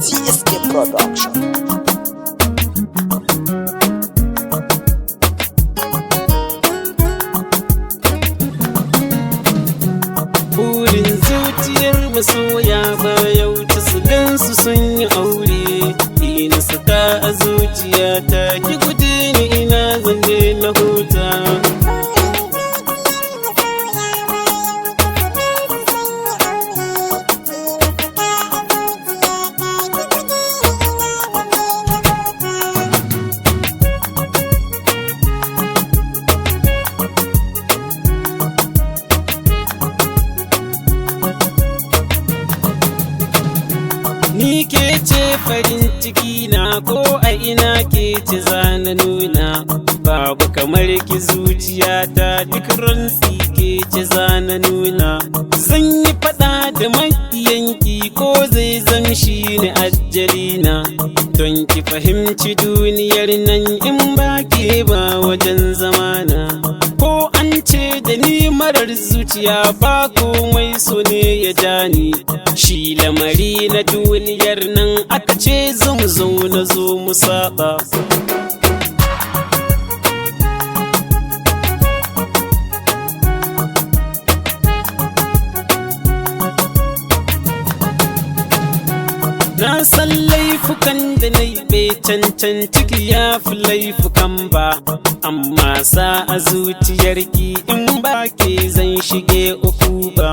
TSK Production. Burin zuciyar masoya ba yau ta su gansu sun yi aure. Ina saka a zuciyata ki guje ni ina zan je na huta. Ni ke ce farin ciki na ko a ina ke ce zana nuna. Babu kamar ki zuciyata duk rantsi ke ce zana nuna. Zan yi fada da makiyanki ko zai zam shi ne ajalina. Don ki fahimci duniyar nan in ba ke ba wajen zamana. Ko an ce da ni marar zuciya ba komai so ne ya ja ni. Shi lamari na duniyar nan aka ce zo mu zo na zo mu saba. Na san laifukan da na yi bai cancanci ki ya fi laifukan ba, amma sa a zuciyarki in ba ke zan shige uku ba.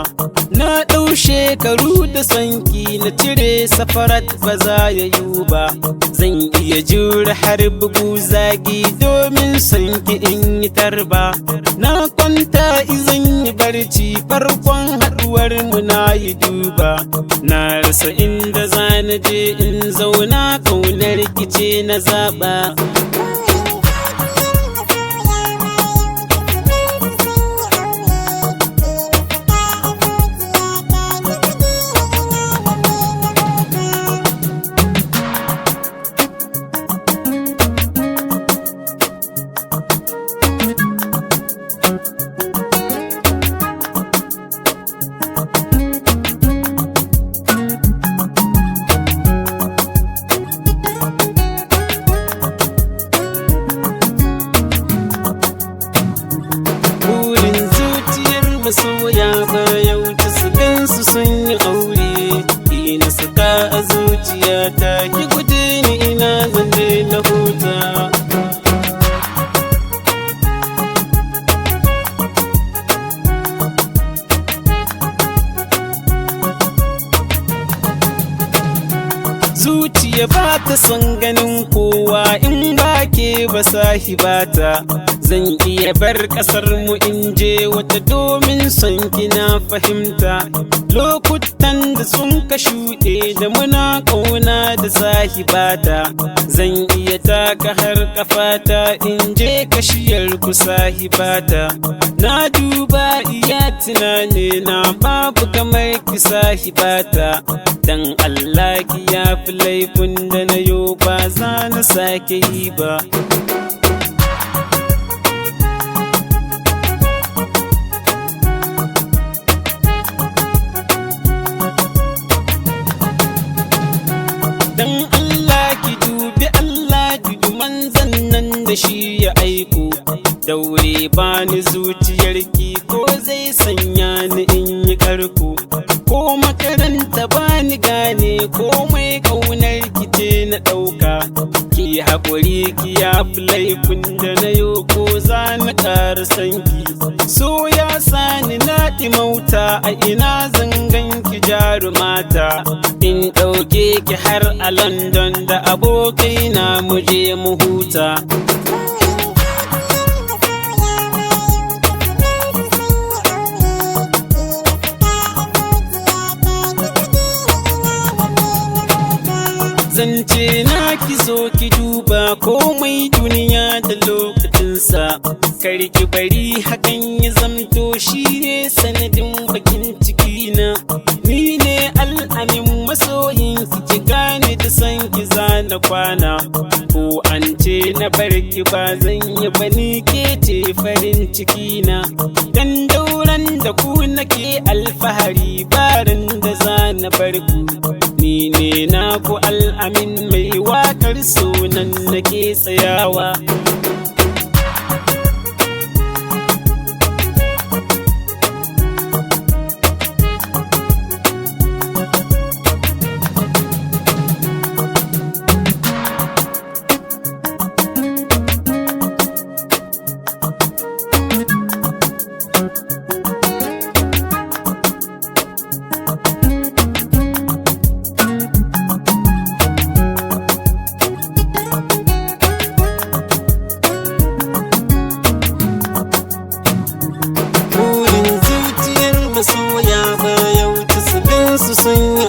Na ɗau shekaru da sonki na cire safarat ba za ya yiwu ba, zan iya jure har bugu zagi domin sonki in yi tarba. Na kwanta izan yi barci farkon haɗuwar mu na yi duba, na rasa inda za na je in zauna ƙaunar kice na zaɓa. Burin zuciyar masoya ba yau ta su gansu sun yi aure. Ina saka a zuciyata ki guje ni ina zan je na huta. Zuciya ba ta son ganin kowa in ba ke ba sahibata. Zan iya bar ƙasar mu in je wata domin son kina fahimta. Lokutan da sun ka shuɗe da muna ƙauna da sahibata. Zan iya taka har ƙafata in je kashiyar ku sahibata. Na duba iya tunani na babu kamar ki sahibata. Dan Allah ki yafi laifin da na yo ba za na sake yi ba. Dan Allah ki dubi Allah dubi manzan nan da shi ya aiko. Daure bani zuciyarki ko zai sanya ni in yi karko. Ko makaranta bani gane komai ƙaunar ki ce na ɗauka. Ki haƙuri ki yafi laifin da na yo ko za na ƙara sanki. So ya sani na mauta a ina zangan ki jarumata. In ɗauke ki har a London da abokaina mu je mu huta. Zance na ki zo ki duba komai duniya da lokacinsa. Kar ki bari hakan ya zamto shi ne sanadin bakin ciki na. Ni ne al'amin masoyin ki ki gane da san ki zana kwana. Ko an ce na barki ba zan yi ba ni ke ce farin ciki na. Dan dauran da ku nake alfahari barin da za na bar bar ku. Ni ne naku Al'amin mai wakar sunan nake tsayawa. Burin zuciyar masoya ba ya wuce su gansu sun yi